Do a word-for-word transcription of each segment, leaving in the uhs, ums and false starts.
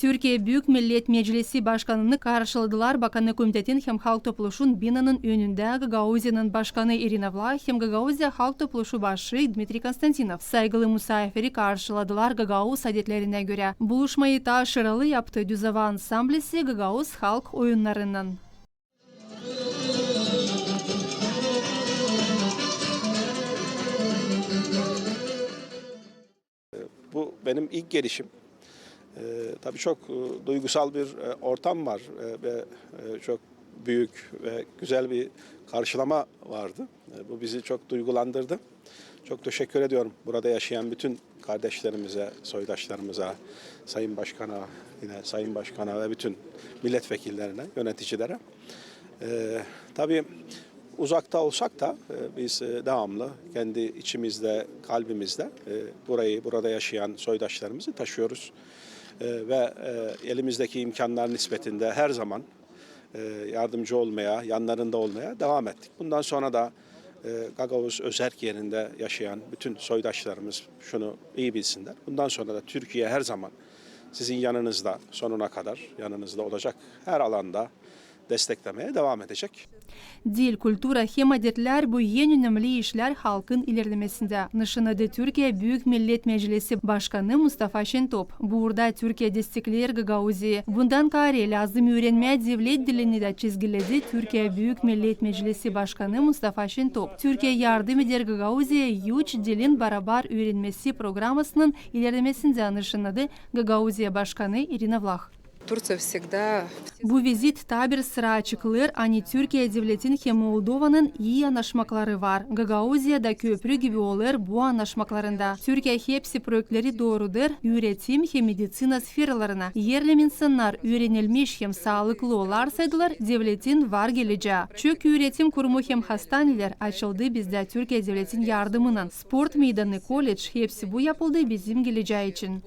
Türkiye Büük Millet Meclisi başkanını karşıladılar Bakanı Komitetin hem Halk Topluşun binanın önündä Gagauziyanın başkanı İrina Vlah hem Gagauziya Halk Topluşu başı Dmitriy Konstantinov. Saygılı musaafiri karşıladılar gagauz adetlerinä görä. Buluşmayı taa şıralı yaptı Düzova ansamblisi gagauz halk oyunnarınnan. Bu benim ilk gelişim. Ee, tabii çok, e, duygusal bir, e, ortam var, e, ve, e, çok büyük ve güzel bir karşılama vardı. E, bu bizi çok duygulandırdı. Çok teşekkür ediyorum burada yaşayan bütün kardeşlerimize, soydaşlarımıza, Sayın Başkan'a, yine Sayın Başkan'a ve bütün milletvekillerine, yöneticilere. Ee, tabii uzakta olsak da, e, biz, e, devamlı kendi içimizde, kalbimizde, e, burayı, burada yaşayan soydaşlarımızı taşıyoruz. E, ve, e, elimizdeki imkanlar nispetinde her zaman, e, yardımcı olmaya, yanlarında olmaya devam ettik. Bundan sonra da, e, Gagauz özerk yerinde yaşayan bütün soydaşlarımız şunu iyi bilsinler. Bundan sonra da Türkiye her zaman sizin yanınızda, sonuna kadar yanınızda olacak. Her alanda desteklemeye devam edecek. Dil, kultura hem adetlär, bu en önemli işlär halkın ilerlemesindä, nışanadı Türkiye Büük Millet Meclisi Başkanı Mustafa Şentop. Burada Türkiye destekleer Gagauziyayı. Bundan kaarä lääzım üürenmää devlet dilini dä, çizgiledi Türkiye Büük Millet Meclisi Başkanı Mustafa Şentop. Türkiye yardım eder Gagauziyaya üç dilin barabar üürenmesi programasının ilerlemesindä, nışanadı Gagauziya başkanı İrina Vlah. Турция всегда. Bu vizit taa bir sıra açıklêêr, ani Türkiye devletin hem Moldovanın ii annaşmakları var. Gagauziya da köprü gibi olêr bu annaşmaklarında. Türkiye hepsi proektleri doorudêr üüretim hem meditsina sferalarına. Erli insannar üürenilmiş hem saalıklı olarsaydılar, devletin var gelecää. Çok üüretim kurumu hem hastanelär açıldı bizdä Türkiye devletin yardımınnan. Sport meydanı, kolledž, hepsi bu yapıldı bizim gelecää için.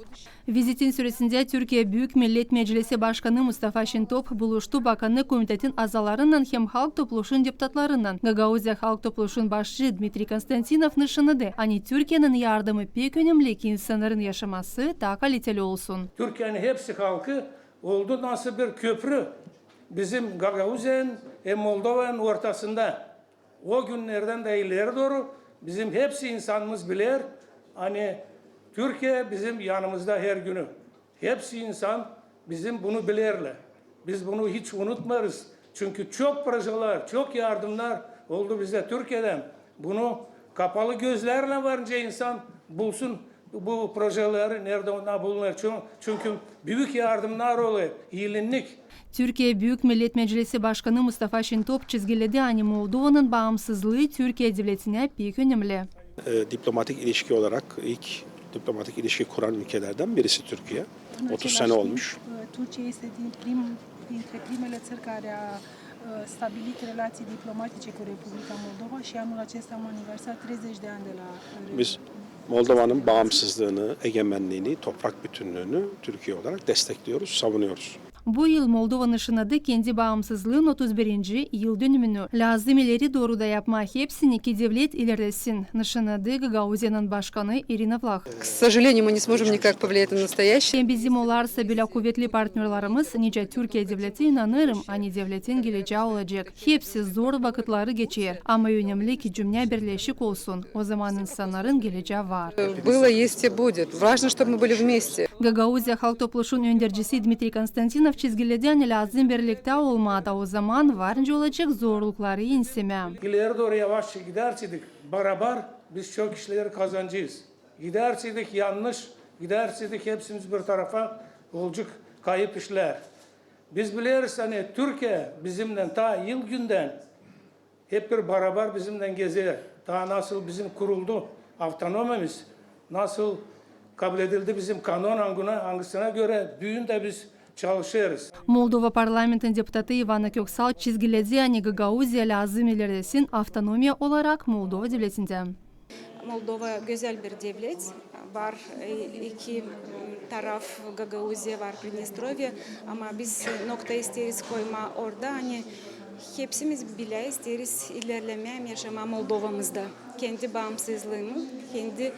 Vizitin süresindä Türkiye Büük Millet Meclisi Başkanı Mustafa Şentop buluştu Bakanı Komitetin azalarınnan hem Halk Topluşun deputatlarınnan. Gagauziya Halk Topluşun başı Dmitriy Konstantinov nışanadı, ani Türkiyenin yardımı pek önemli, ki insannarın yaşaması taa kaliteli olsun. Türkiyenin hepsi halkı oldu nasıl bir köprü bizim Gagauziyanın hem Moldovanın ortasında. O günnerdän dä ileri dooru bizim hepsi insanımız biler, ani Türkiye bizim yanımızda her günü. Hepsi insan bizim bunu bilerlär. Biz bunu hiç unutmarız. Çünkü çok projelär, çok yardımnar oldu bize Türkiyedän. Bunu kapalı gözlärlän var nicä insan bulsun bu projeleri, neredä onnar bulunêr. Çün-, çünkü büük yardımnar olêr, iilinnik. Türkiye Büük Millet Meclisi Başkanı Mustafa Şentop çizgiledi, ani Moldovanın baamsızlıı Türkiye devletinä pek önemli. E, diplomatik ilişki olarak ilk diplomatik ilişki kuran ülkelerden birisi Türkiye. În același timp, e, Turcia este din prim-, printre primele țări care a, e, stabilit relații diplomatice cu Republica Moldova și anul acesta am aniversat treizeci de ani de la, e, Biz Moldova'nın bağımsızlığını, egemenliğini, toprak bütünlüğünü Türkiye olarak destekliyoruz, savunuyoruz. Bu yıl Moldova nışanadı kendi baamsızlıın otuz birinci yıldönümünü. Lääzım ileri dooru da yapmaa hepsini, ki devlet ilerlesin, nışanadı Gagauziyanın başkanı İrina Vlah. К сожалению, мы не сможем никак повлиять на настоящее. Hem bizim olarsa bölä kuvetli partnörlarımız, nicä Türkiye devleti, inanêrım, ani devletin gelecää olacek. Hepsi zor vakıtları geçer, ama önemli, ki cümnä birleşik olsun, ozaman insannarın gelecää var. Было, есть и будет. Важно, чтобы мы были вместе. Gagauziya Halk Topluşun öndercisi Dmitriy Konstantinov çizgiledi, ani lääzım birliktä olmaa da ozaman var nicä olacek zorlukları ensemää. İleri dooru yavaşça giderseydik, barabar biz çok işleri kazanacez. Giderseydik yannış, giderseydik hepsimiz bir tarafa, olacek kayıp işlär. Biz bileriz, ani Türkiye bizimnän taa ilk gündän hep bir barabar bizimnän gezer. Taa nasıl bizim kuruldu avtonomiyamız, nasıl kabledildi bizim kanon, angına, angısına görä büün dä biz çalışêrız. Moldova parlamentin deputatı İvana Köksal çizgiledi, ani Gagauziya lääzım ilerlesin avtonomiya olarak Moldova devletindä. Moldova gözäl bir devlet. Var, e, iki taraf, Gagauziya, var Pridneströvye, ama biz nokta isteeriz koymaa orada, ani hepsimiz bilä isteeriz ilerlemää hem yaşamaa Moldovamızda. Kendi baamsızlıımı, kendi, e,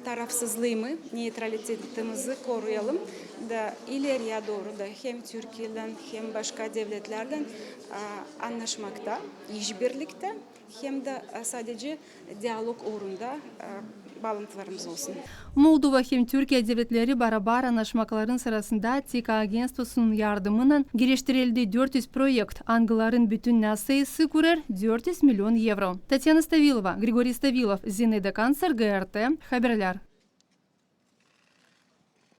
tarafsızlıımı, neytralitetimizi koruyalım. Da ileriyä dooru da hem Türkiyelän, hem başka devletlärlän, a, annaşmakta, işbirliktä, hem dä, a, sadecä dialog uurunda, a, baalantılarımız olsun. Moldova hem Türkiye devletleri barabar annaşmakların sırasında TİKA agentstvosunun yardımınnan geliştirildi dört üz proekt, angıların bütünnä sayısı kürer dört üz milion evro. Tatyana Stavilova, Grigoriy Stavilov, Zinaida Kantsar, GRT Haberlär.